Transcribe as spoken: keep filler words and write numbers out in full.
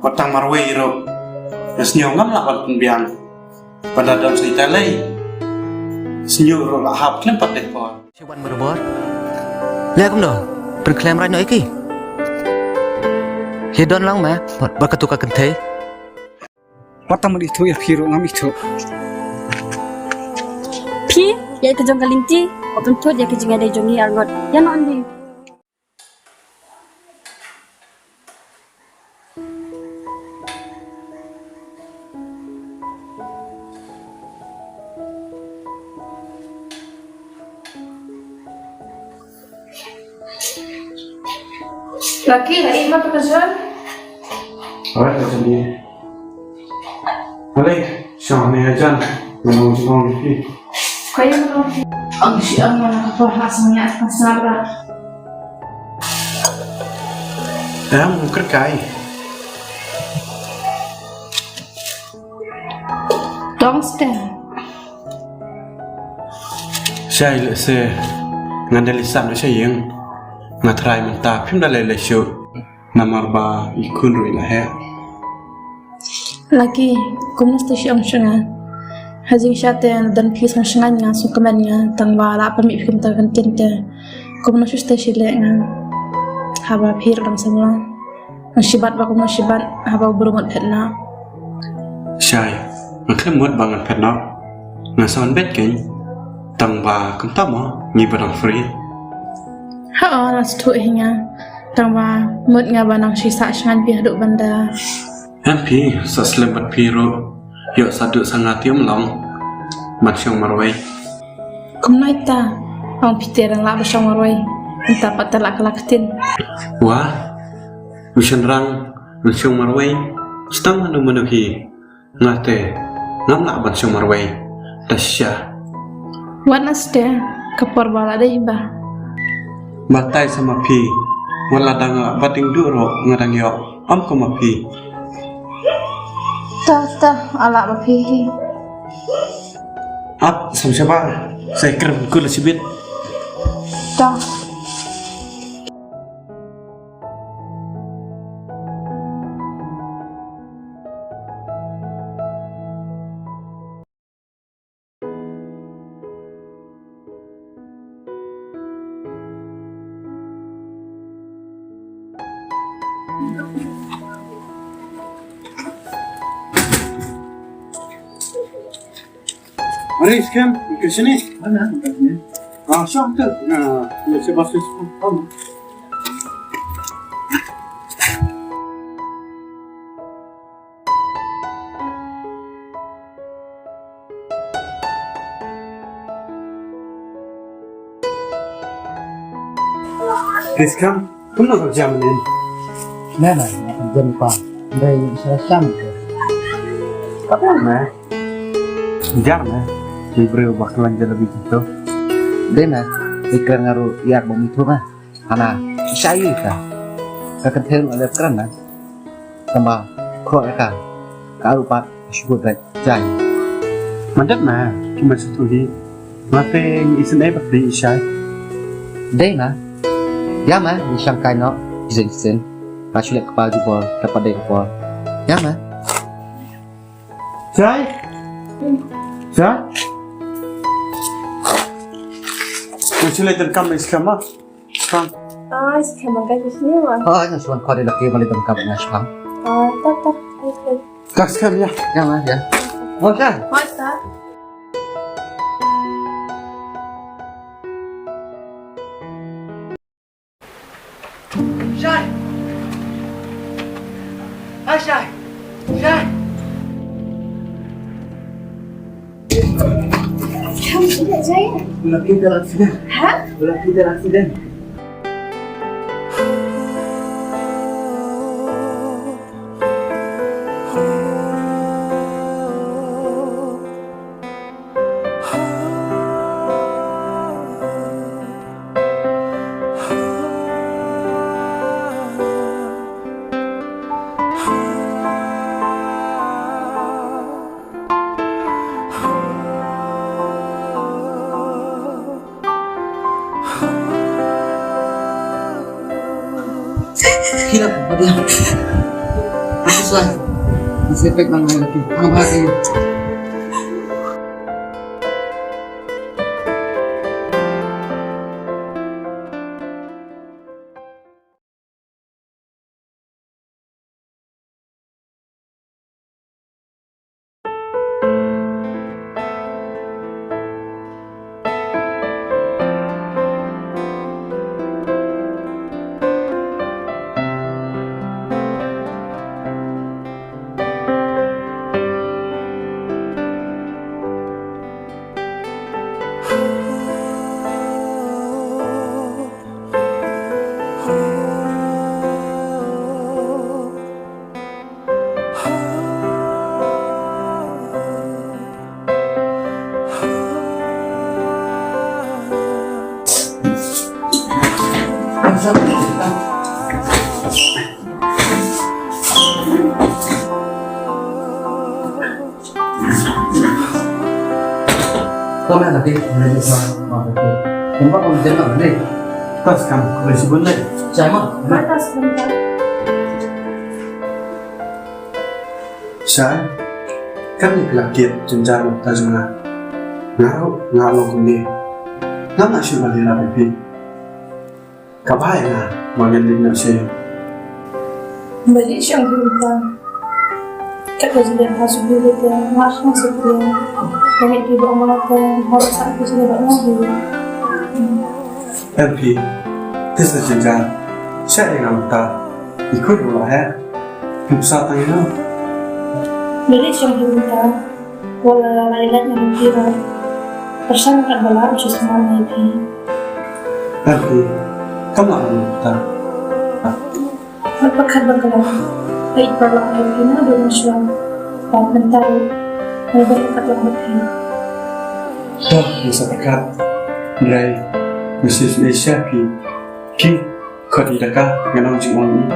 Wat tang marwei ruh. Nga sngew ngam lah ban pynbiang. Ba da don sa ita lei. Sngew ruh la hap khlem pat dei por. Shi wan merbor. Le kumno? Pynkhlem rang noh ïa ki. Hi don lang me. Wat, wat katu ka kynthei. Wat tang mut ithuh ïa phi ruh ngam ithuh. Phi, ïa ka jong ka lynti, wat pynthut ïa ka jingïadei jong ngi arngut. Ïa noh andi. Lucky, la ïa ma ka pynshoi? Alright, ka jong di. Alright, shong ne ajan. Nang jong di. Kaya nang. Ang shi ang mana ka por ha sangya ka sara. Em, kerkai. Tong stem. Shai lehse ngan da lisan sha ïing. Nga trai mynta phim da lei lei shuh. Namar ba i khun ruh i la heh. Lucky, kumno shisha ong sha nga. Ha jingshisha te don phi sngewsynei nga sngewkmen nga tang ba la pynmih phi kumta ka ktien te. Kumno shisha te shi leh nga. Haba phi ruh dang samla. Nang shibat ba kumno shibat haba u briew mut phet noh. Shai, nga khlem mut ba ngan phet noh. Nga sa wan beit kein. Tang ba kumta mo ngi ba dang free. Ha o, la sngewthuh hi nga. Tang ba mut nga ba nang shisha shngain phi haduh ban da. Em phi, sa slem bad phi ruh. Ïoh sa duh sa nga te ym long. Ban shong marwei. Kumno ita? Ong phi te dang lah ba shong marwei. Ita pat te lah ka la ktien. Wah. U shynrang, u shong marwei. Sdang mano mano hi. Nga te ngam lah ban shong marwei. Da shisha. Wat na shisha, ka por ba la dei ba. Batai sa ma phi. Wat la dang lah ba ding duh ruh nga dang ïoh. Ym kum ma phi. Ta ta, ala ba phi hi. Ap, sam shaba. Sa i krem kul shibit. Ta. Aris kan, ke sini. Mana? Ah, shong tu. Nah, ya, saya masuk. Please come. Kumno ka jam nin? Na na, jam pa. Dai sara sham. Ka pa na. Jar na. Ki breu bak lan jalabi tu. Dai na. Ikra ngaru yak bom itu na. Hana, shai ka. Ka kynthei ruh lep kren na. Tamba, khroh ïa ka. Ka ruh pat, shu kut rai, jai. Madat ma, ki ma shu tuhi. Ma te ngi isynei bad phi shai. Dei ma. Ïa ma, ngi shang kai noh, isyn isyn. Ka shu leh kpa jubor, ka pat dei kpa. Ïa ma. Shai. Shai. Ngi shu leh donkam ïa skhem ma. Skhem. Ah, skhem man kai kusni ma. Ah, ngi shu wan khot ïa laki ma leh donkam ïa skhem. Ah, ta ta. Okay. Ka skhem ïa. Ïa ma, ïa. Mo shai. Mo ta. Shai! Hai, Shai! Shai! Kamu tidak jaya? Ulah kita accident. Ha? Ulah kita accident. Hilap, Nadia. Aku Ngi pek nang ngai lagi. Ang ba ki. Tama lagi, lagi sa, ma lagi. Kumba kum jema ni. Tas kam, kau bisi bun ni. Jema. Atas bentar. Shan, kan ni kelak kit jenjar ta jong nga. Nga ruh, nga long kumne. Ngam lah shuh ban leh rap ïa phi. Ka bai nga, ma ngan dik na shen. Balik shang hutang. Kat ka jilin ha subu hutang, ma shang subu. Balik ki ba ma hutang, ma shang ki jilin ba ma hutang. Em phi, tis na jenjar. Sha ïa nga mynta. I kut ruh la heh. Phi psa tang ïa nga. Balik shang hutang. Wala lai lait na phi ba. Pyrshang kat ba la u shu sngewbha ïa phi. Em phi, kam lah ban mynta. Ngat pyrkhat ba ka la. Ai paralok ïa phi na dei shuwa. Ba mynta ruh. Ngat pyrkhat lang ba phi. Dah, ngi sa pyrkhat. Drai, mesti sudah siap phi. Ki, khot ïa ka, ngan ong jingong.